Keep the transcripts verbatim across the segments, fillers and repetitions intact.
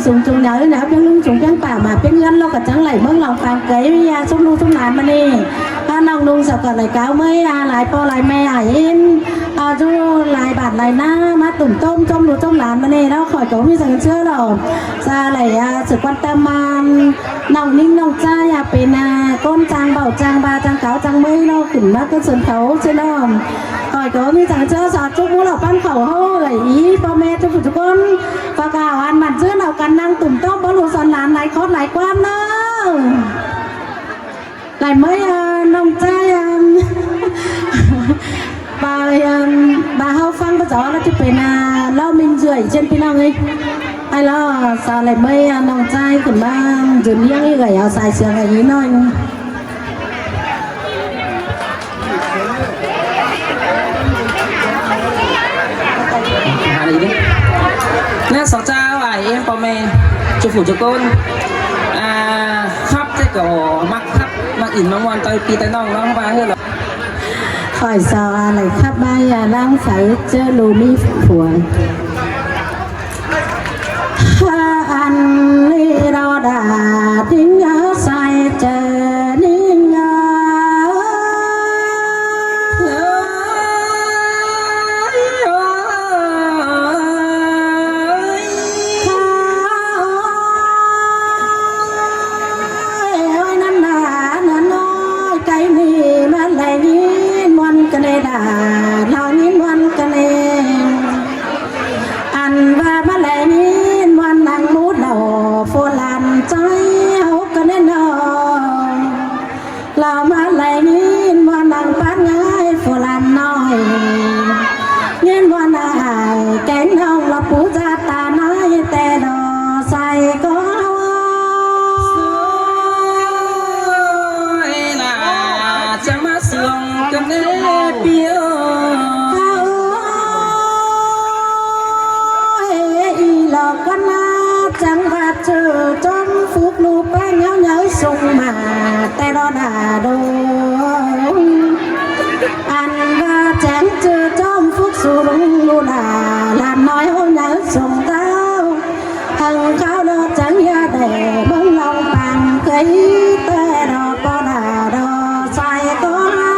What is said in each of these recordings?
sung chung nháư nháư ꞌpiếng ꞌlung sung ꞌpiếng pả ꞌmá ꞌpiếng ꞌngớn ꞌló ꞌcọ chắng đảy ꞌmướng lòng pang cai ꞌviạk ꞌsúm ꞌlụk ꞌsúm lan ꞌmá ꞌnị. ꞌHa ꞌnọng ꞌnung sau ꞌcọ đảy cáo ꞌmới ꞌa lai ꞌpo lai ꞌme ải ꞌín, ꞌchu lai bản lai ꞌná ꞌmá tủm ꞌtốm ꞌsúm ꞌlụk ꞌsúm lan ꞌmá ꞌnị ꞌnớ. Khỏi ꞌcọ ꞌmí săng ꞌchớ ꞌló, sau đảy ꞌa sự quan tâm ꞌnọng ꞌninh ꞌnọng ꞌchái ꞌa pên ꞌa ꞌcốn chang bảu chang ꞌva chang cáo chang ꞌmới ꞌnớ khửn ꞌmá ꞌcốn sươn khảu ꞌchớ ꞌnớ. Khỏi ꞌcọ ꞌmí săng ꞌchớ sau ꞌchu ꞌmú ꞌló ꞌpắn khảu ꞌhụ ꞌlạy ꞌí ꞌpo ꞌme ꞌchu phủ ꞌchu ꞌcốn. Pác áo ăn bản ꞌchớ ꞌnọ căn ꞌnăng tủm ꞌtốm báu ꞌlụk son lan lai khót lai ꞌquám ꞌnớ. Lai ꞌmới ꞌa ꞌnọng ꞌchái ꞌa ꞌva ꞌa ꞌva ꞌháu ꞌphắng ꞌva chảu ꞌló ꞌchu pên ꞌa ꞌló ꞌminh dưi ꞌchiến ꞌpi ꞌnọng ꞌnị. Ái ꞌló sau lai ꞌmới ꞌa ꞌnọng ꞌchái khửn ꞌmá dưn ꞌhiếng ꞌí ꞌgạy au sai siêng ꞌa ꞌí ꞌnọi ꞌnưng. ꞌNa sau ꞌchá ải ꞌếm ꞌpo ꞌme ꞌchu phủ ꞌchu ꞌcốn. ꞌA khắp ꞌtẹ ꞌcọ ꞌmặc khắp ꞌmặc ỉn ꞌmặc ꞌmuôn ꞌtoi ꞌpi ꞌtoi ꞌnọng ꞌnớ ꞌva ꞌhứ ꞌló. Khỏi sau ꞌa lai khắp ꞌmá ꞌa ꞌláng phaư ꞌchớ ꞌlụk ꞌmí phua. ꞌHa ăn ꞌnị ꞌló đa ꞌtếng ꞌnhá sai ꞌchớ ꞌnị ꞌnhá. Ôi, ôi, ꞌnặn ꞌna ꞌnặn ꞌnọi, cái ꞌnị ꞌmá lai ꞌnghín ꞌmuôn ꞌcọ ꞌnị đa, ꞌnọi ꞌnghín ꞌmuôn ꞌcọ ꞌnị. Ăn ꞌva ꞌmá lai ꞌnghín ꞌmuôn ꞌnăng ꞌmú đaư phủ lan ꞌchái ꞌháu ꞌcọ ꞌnị ꞌnớ. ꞌLo ꞌmá lai ꞌnghín ꞌmuôn ꞌnăng pák ꞌngai phủ lan ꞌnọi. ꞌNghín ꞌmuôn ải kéng ꞌnọng ꞌló pú da ta ꞌnọi ꞌtẹ ꞌló sai ꞌcọ ꞌhụ. Ôi, ꞌna chắng ꞌmá sương ꞌcọ ꞌnị ꞌpi ơi. Ôi, ꞌí ꞌló ꞌquá ꞌna chắng ꞌva ꞌchư ꞌchóm phúc ꞌlụk ꞌpéng ꞌháu nháư sung ꞌmá ꞌtẹ ꞌló đa đô. Ăn ꞌva chắng ꞌchư ꞌchóm phúc sung ꞌlụk đa lan ꞌnọi ꞌháu nháư sung ꞌtao. Hăng khảu ꞌló chắng ꞌdệt ꞌmướng lòng pang cai ꞌtẹ ꞌló ꞌpo đa đô sai ꞌcọ ꞌhụ.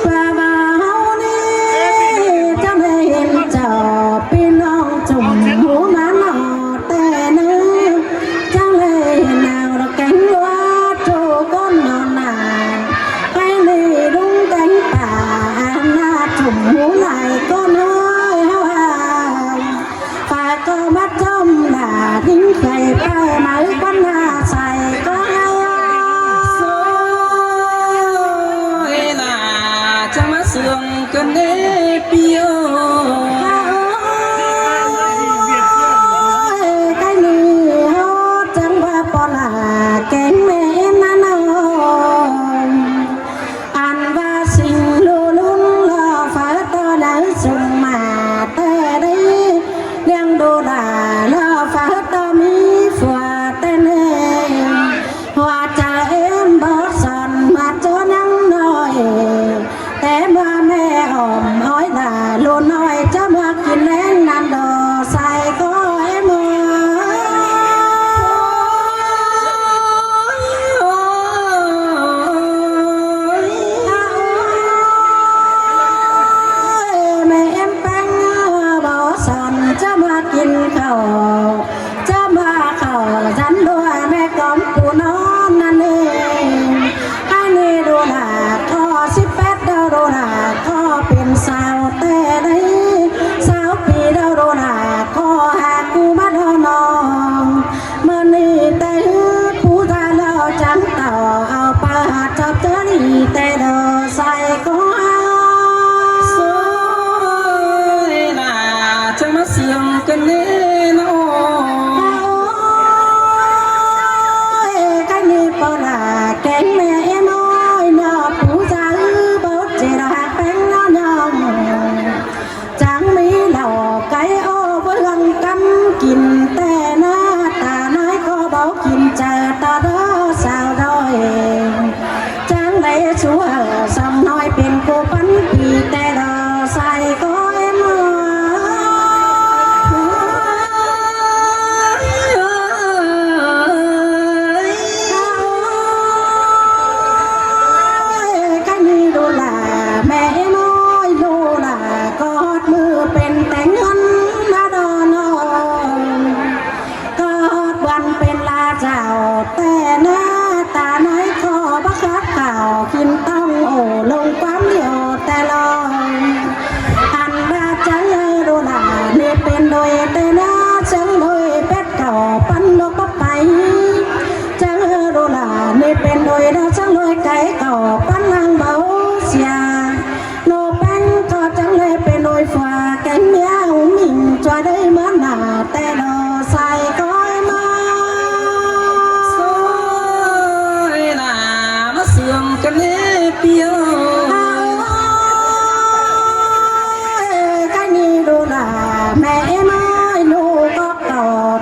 ꞌPa ꞌva ꞌháu ꞌnị chắng đảy hên chảu ꞌpi ꞌnọng chum ꞌmú ꞌmá ꞌnọ ꞌtẹ ꞌnớ. Chắng đảy hên au ꞌló kéng ꞌlúa ꞌchu ꞌcốn ꞌnọ ꞌna. Cái ꞌnị ꞌlung kéng pả ăn ꞌna chum ꞌmú lai ꞌcốn ꞌnọi ꞌháu ꞌa. Pha ꞌcọ ꞌmá ꞌchóm đa ꞌnhính khay pay máư ꞌquán ꞌna sai ꞌcọ ꞌhụ. Ôi, ꞌna chắng ꞌmá sương ꞌcọ ꞌnị ꞌpi ơi. Ôi, cái ꞌnị ꞌháu chắng ꞌva ꞌpo ꞌla kéng ꞌme ꞌnặn ꞌnớ. Ăn ꞌva sing ꞌlu ꞌlún ꞌló phaư ꞌto nháư sung ꞌmá ꞌtẹ đảy, ꞌliệng đu đa ꞌló phaư ꞌto ꞌmí phua ꞌtẹ ꞌnị. Hua chaư ꞌếm bók son ꞌmá ꞌchớ ꞌnăng ꞌnọi, ꞌtẹ ꞌmá ꞌme ỏm ói đa ꞌlu ꞌnọi pên ꞌcọ pắn pi ꞌtẹ lo sai ꞌcọ ꞌmí. ꞌCọ ꞌnị ꞌlu lả ꞌmẹ ꞌmí ꞌlu lả ꞌcọ ꞌhọt ꞌmự pên téng ꞌngớn ꞌná đo ꞌnọng. ꞌCọ ꞌhọt ꞌvan pên ꞌlạ chảu ꞌtẹ ꞌná ta ꞌnị ꞌcọ báu khát khảu kin ꞌtong ổ ꞌlống ꞌquám điêu ꞌtẹ lo. Ăn ꞌva chắng ꞌlu lả ꞌnị pên đôi ꞌtẹ ꞌná chắng đôi pét cảu pắn ꞌlộc báu pay. Chắng ꞌlu lả ꞌnị pên đôi ꞌná chắng đôi cáy cảu pắn ꞌnăng báu sia. ꞌNô ꞌpéng ꞌcọ chắng ꞌlế pên đôi phua kéng ꞌmía ꞌhụ ꞌmịnh ꞌchua đảy ꞌmá nả ꞌtẹ lo sai ꞌcọ ꞌmí. Sôi lả ꞌmá sương ꞌcọ ꞌnị ꞌpi ꞌnị. ꞌCọ ꞌnị ꞌlu lả ꞌmẹ ꞌmí ꞌlu ꞌcọ ꞌcọ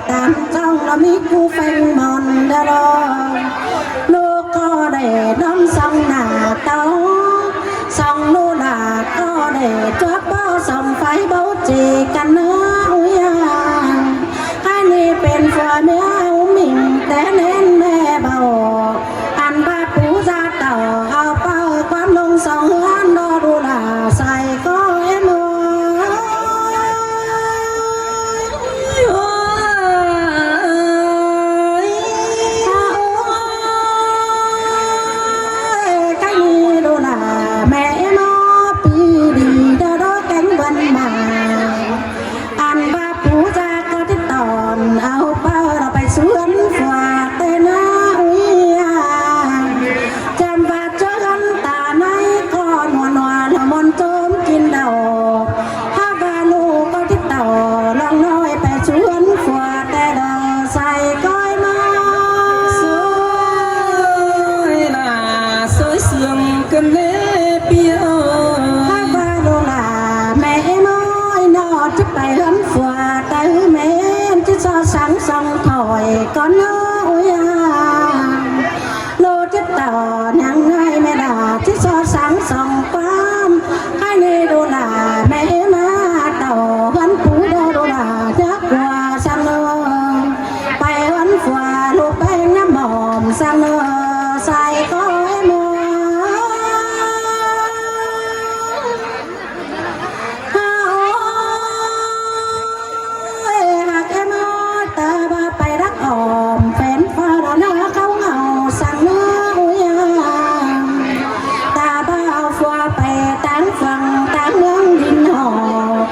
ꞌtan ꞌchong lo ꞌmí ꞌcú pheng mon đa lo. ꞌLu ꞌcọ đảy ꞌnón song nả táo. Song ꞌlu lả ꞌcọ đảy chuốp báu song phái báu ꞌchí căn ꞌná ꞌuí a. ꞌCọ ꞌnị pên phua ꞌmía ꞌhụ ꞌmịnh té ꞌnén ꞌmẹ báu. Ăn ꞌva pú da tảu au ꞌpưa ꞌquám ꞌlống song ꞌhướn lo ꞌlu lả sai ꞌcọ ꞌmí. Ôi, ôi, ôi, ꞌcọ ꞌnị ꞌlu lả ꞌmẹ ꞌmí ꞌpi đi đa đo kéng ꞌvắn mả. Ăn ꞌva pú da ꞌcọ tít tỏn au ꞌpưa lo pay sú ꞌhướn phua ꞌtẹ ꞌná ꞌuí a. Chăm ꞌva ꞌchớ ꞌhướn ta ꞌnị ꞌcọ ꞌnua ꞌnua lo mon ꞌchốm kin đaư. Hák ꞌva ꞌlu ꞌcọ tít tỏn lăng ꞌnọi pay sú ꞌhướn phua ꞌtẹ lo sai ꞌcọ ꞌmí. Sôi lả sôi sương ꞌcọ ꞌnị ꞌpi ꞌnị. Hák ꞌva ꞌlu lả ꞌmẹ ꞌmí ꞌnọ ꞌchí pay ꞌhướn phua ꞌtẹ ꞌmí ꞌchí so sắng song thỏi ꞌcọ ꞌnị ꞌuí a. ꞌLu ꞌchí tỏn ꞌnhắng ꞌngai ꞌmẹ đa ꞌchí so sắng song ꞌquám. ꞌCọ ꞌnị ꞌlu lả ꞌmẹ ꞌmí tảu ꞌhướn pú đa ꞌlu lả chắc ꞌquá săng ꞌnị. Pay ꞌhướn phua ꞌlu ꞌpéng ꞌnhá mỏm săng ꞌnị sai ꞌcọ ꞌmí. Ôi, hák ꞌmí ꞌta ꞌva pay đắc ỏm phén phua đa ꞌná khảu ngảu săng ꞌnị ꞌuí a. Ta ꞌva au phua pay ꞌtáng phăng ꞌtáng ꞌmướng đin hảu.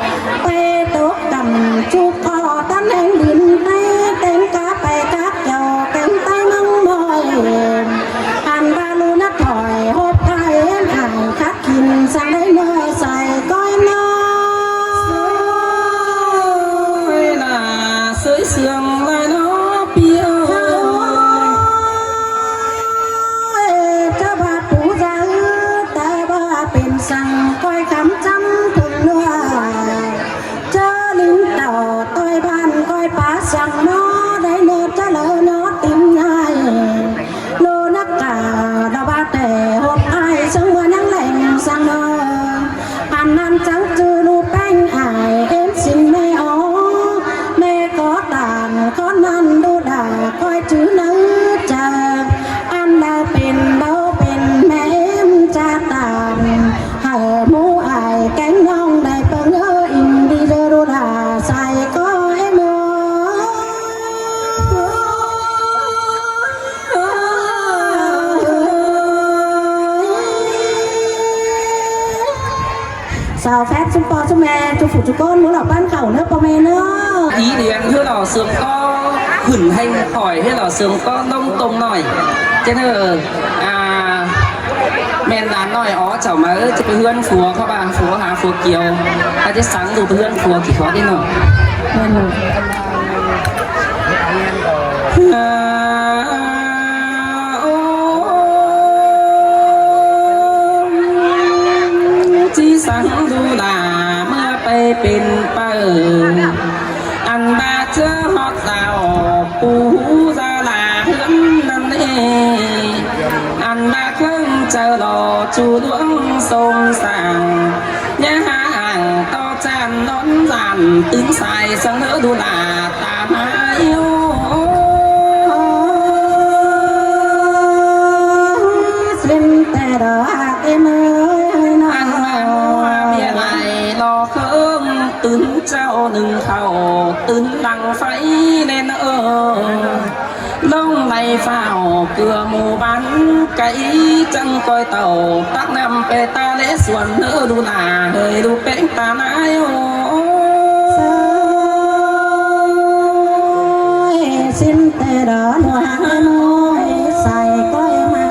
Pay tốc căm ꞌchu ꞌcọ ꞌtán ꞌhéng đin ꞌtẹ téng cá pay cắp kiêu kéng ꞌtẹ ꞌmướng ꞌmọi. Ăn ꞌva ꞌlu nắc thỏi hốp ꞌtẹ ꞌhéng ải khắt kin săng đảy ꞌnớ sai ꞌcọ ꞌmí. Sôi lả sôi sương lai ꞌnọ ꞌpi ꞌnị. Ôi, ꞌchớ ꞌva pú da ꞌhứ ta ꞌva pên săng ꞌcoi khắm chăm thửng ꞌnưa. ꞌChớ ꞌlính tảu ꞌtoi ꞌván ꞌcoi pá săng ꞌnọ đảy ꞌnớ ꞌchớ lơ ꞌnọ tin ꞌngai. ꞌLu nắc cả lo ꞌva ꞌtẹ hốp ải săng ꞌmưa ꞌnhắng leng săng ꞌnị. Ăn ꞌnặn chắng ꞌchư ꞌlu ꞌpéng ải ên sin ꞌmẹ ó. ꞌMẹ ꞌcọ tản ꞌcọ ꞌnặn ꞌlu đa ꞌcoi ꞌchư nư chả. Ăn đa pên báu pên ꞌmẹ ên chả tản. Hảư ꞌmú ải kéng ꞌnọng đảy pơng ơ in đi đơ ꞌlu đa sai ꞌcọ ꞌmí. Sau phép ꞌsúm ꞌpo ꞌsúm ꞌme ꞌchu phủ ꞌchu ꞌcốn ꞌmứ lỏ ꞌpắn khảu ꞌnớ ꞌpo ꞌme ꞌnớ. Ý điên ꞌhứ lỏ sương ꞌcó hửn hêng, khỏi ꞌhứ lỏ sương ꞌcó ꞌnống tông ꞌnọi. Chứ ꞌnớ, à, ꞌmen đán ꞌnọi ó chảu máư, ꞌchí pay ꞌhướn phua ꞌcọ ꞌva, phua ha phua kiêu. Á, ꞌchí sắng ꞌlu pay ꞌhướn phua kỉ khó đi ꞌnọ. ꞌChí sắng ꞌlu đa ꞌmưa pay pên pau. Ăn ꞌva ꞌchớ ꞌhọt đao pú da đa ꞌhướn ꞌnặn ê. Ăn ꞌva ꞌkhớng Chaư lo chu ꞌluống sông sàng, nhá hang to chan nón dàn tứn sai săng ꞌnớ đu nả ta mái ô. Sin te đó em ơi, ăn mẹ mua bia lai lo khơng tứn chao nưng khẩu tứn lăng pháy nên ơ. ꞌLống đay phao cưa mù bán cái chăng coi tàu tắc năm pe ta lễ xuân ꞌnớ đu nả hơi đu péng ta nái ô. Ôi, xin tê đó nua hang ơi, sai coi mà.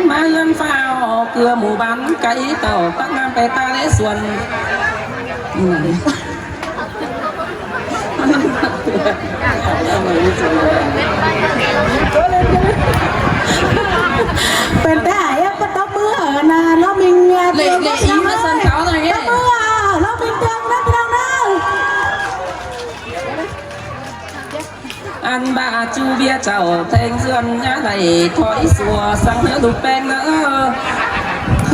Má ơn phao cưa mù bán cái tàu tắc năm pe ta lễ xuân. Pên ta hả, em bắt tóc mưa ở nà, nó mình, à, lệ, lệ ý nó sân khấu rồi ấy. Tóc mưa à, nó mình trường đó, trường đó. Ăn ba chu bia chầu thêng dươn nhá đảy thói sùa săng ꞌnớ đu péng ꞌnớ.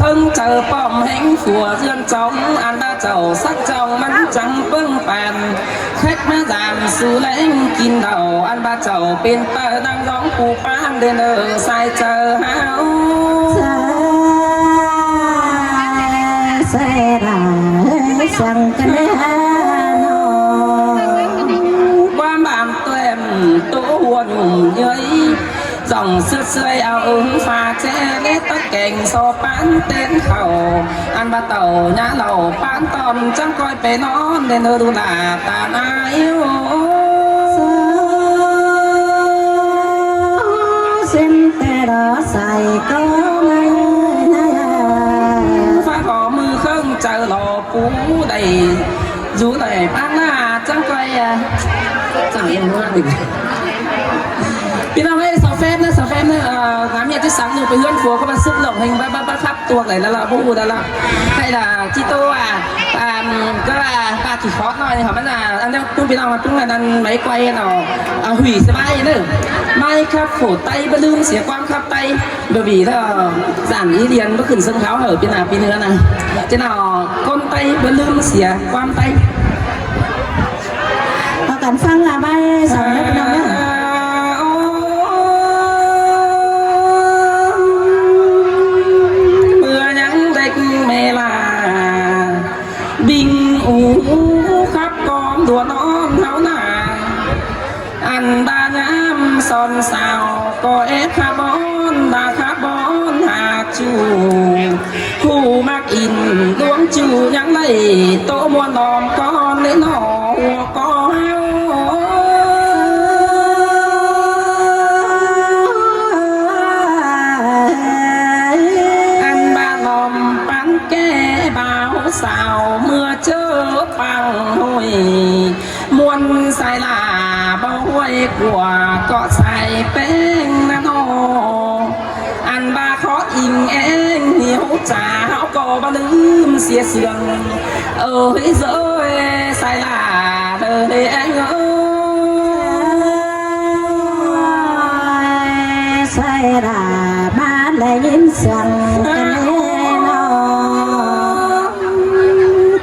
Hưng chầu pom hêng phùa dươn chóng ăn ba chầu sắc chầu mắn trắng pưng pàn. Khách má dàn su leng kin đầu ăn ba chầu pên tơ đang dóng pù pán đê nơ sai chầu háo. Sai, sai đà, săng cân đê hà nô. Quán bản tuem tố hùa nhủm nhới. Dòng sướt sươi ao ứng pha che lết tắc kèng so pán tên khẩu. Ăn ba tàu nhá lầu pán ton chăng coi pe non nên ơ đu đà ta nái ô. Xin tê đó sai có nái nái à. Pha có mưa khơng chầu lo pú đảy. Dú đảy pán nà chăng coi à. Chăng yên hoa đỉnh. ꞌPi ꞌnọng ơi, sáu phép ꞌnớ, sáu phép ꞌnớ, ờ, ngắm nhiệt chứ sáng rồi, phải hươn phùa có bác sức lộng hình, bác, bác, bác khắp tuộc đảy là, là, bố hù đà là. Hay là chi tô à, à, có là, bà chỉ khó nói, hỏi mà là, ăn đâu, cũng ꞌpi ꞌnọng, cũng là đàn máy quay nó, à, hủy xe máy nữa. Mai khắp phổ tay, bác lưm xía quang khắp tay. Bởi vì là dản ý điền bác khửn sân khấu hở ꞌpi ꞌnọng, ꞌpi ꞌnọng nà. Chứ nó, con tay, bác lưm xía quang tay. Có cắn phăng là bay sao đấy ꞌpi ꞌnọng nhá. Mưa nhắn đếch mê là bình ú khắp con đùa non háo nà. Ăn ba nhám son sao có ép khá bon, ba khá bon hạt chu. Khu mắc in luống chu nhắn đảy tô muôn đòm con nên nó hùa có háo. Ăn ba đòm pán kẻ báo sao mưa chớ păng hôi. Muôn sai là bao huôi của cọ sai péng năn ô. Ăn ba khó in eng hiếu trả háo cô ba lưm xía sương. Ơi dơi sai là đời anh ơi. Sai là ba lê in sương.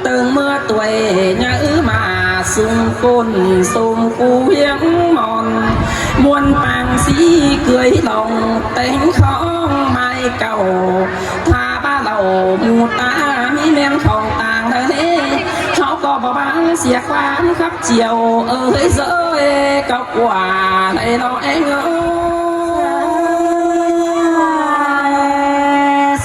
Từng mưa tuổi nhớ mà sung côn sung cu hiếng mòn. Muôn pang sĩ cưới lòng tênh khóng mai cầu. Tha ba lầu mù ta mi men khóng tàng đơ nê. Háo có bảo báng sia khoáng khắp chiều ơi dơi cọc quà này lo anh ơi.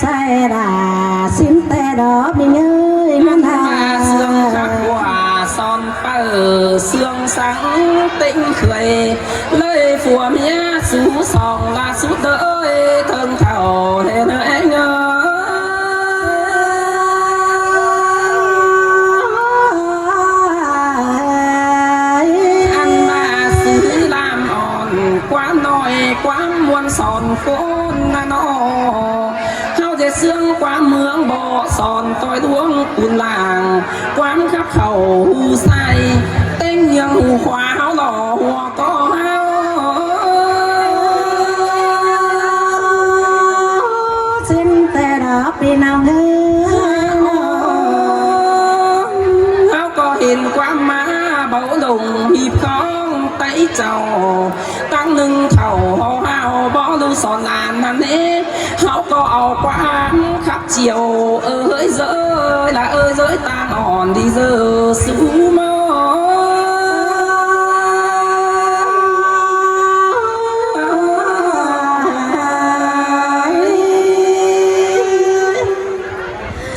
Sai đà xin tê đó mình ơi ngăn hà sương khắp quà son pơ sương sáng tĩnh khơi. Lơi phùa mía sú sòng là sú đới thơm thảo nên anh ơi. Ăn mà xứ làm òn quá nói quá muôn son khôn nó. Háo dệt sương qua mương bọ son toi đuống cùn làng. Quán khắp khẩu hù sai. Tênh nhường hù khóa háo lỏ hùa có háo. ꞌHáu ꞌcọ hên ꞌquám ꞌmá báu lông ꞌhịp khong Tây Chảu, ꞌtáng ꞌnưng khảu hó ꞌhao báu ꞌlư son lan ꞌnặn ế. ꞌHáu ꞌcọ au ꞌquám khắp chiêu ới ꞌdới, ꞌlạ ới ꞌdới ꞌtáng ỏn đi ꞌdớ sú ꞌmo.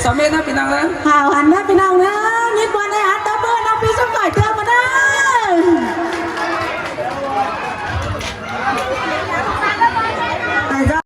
Sa mết ꞌnớ ꞌpi ꞌnọng ꞌnớ. Hảo hẳn ꞌnớ ꞌpi ꞌnọng ꞌnớ. ꞌNhịt ꞌquám ꞌnị ꞌhặc táo ꞌmưa ꞌnọng ꞌpi ꞌsúm khỏi tưa ꞌmưa ꞌnớ.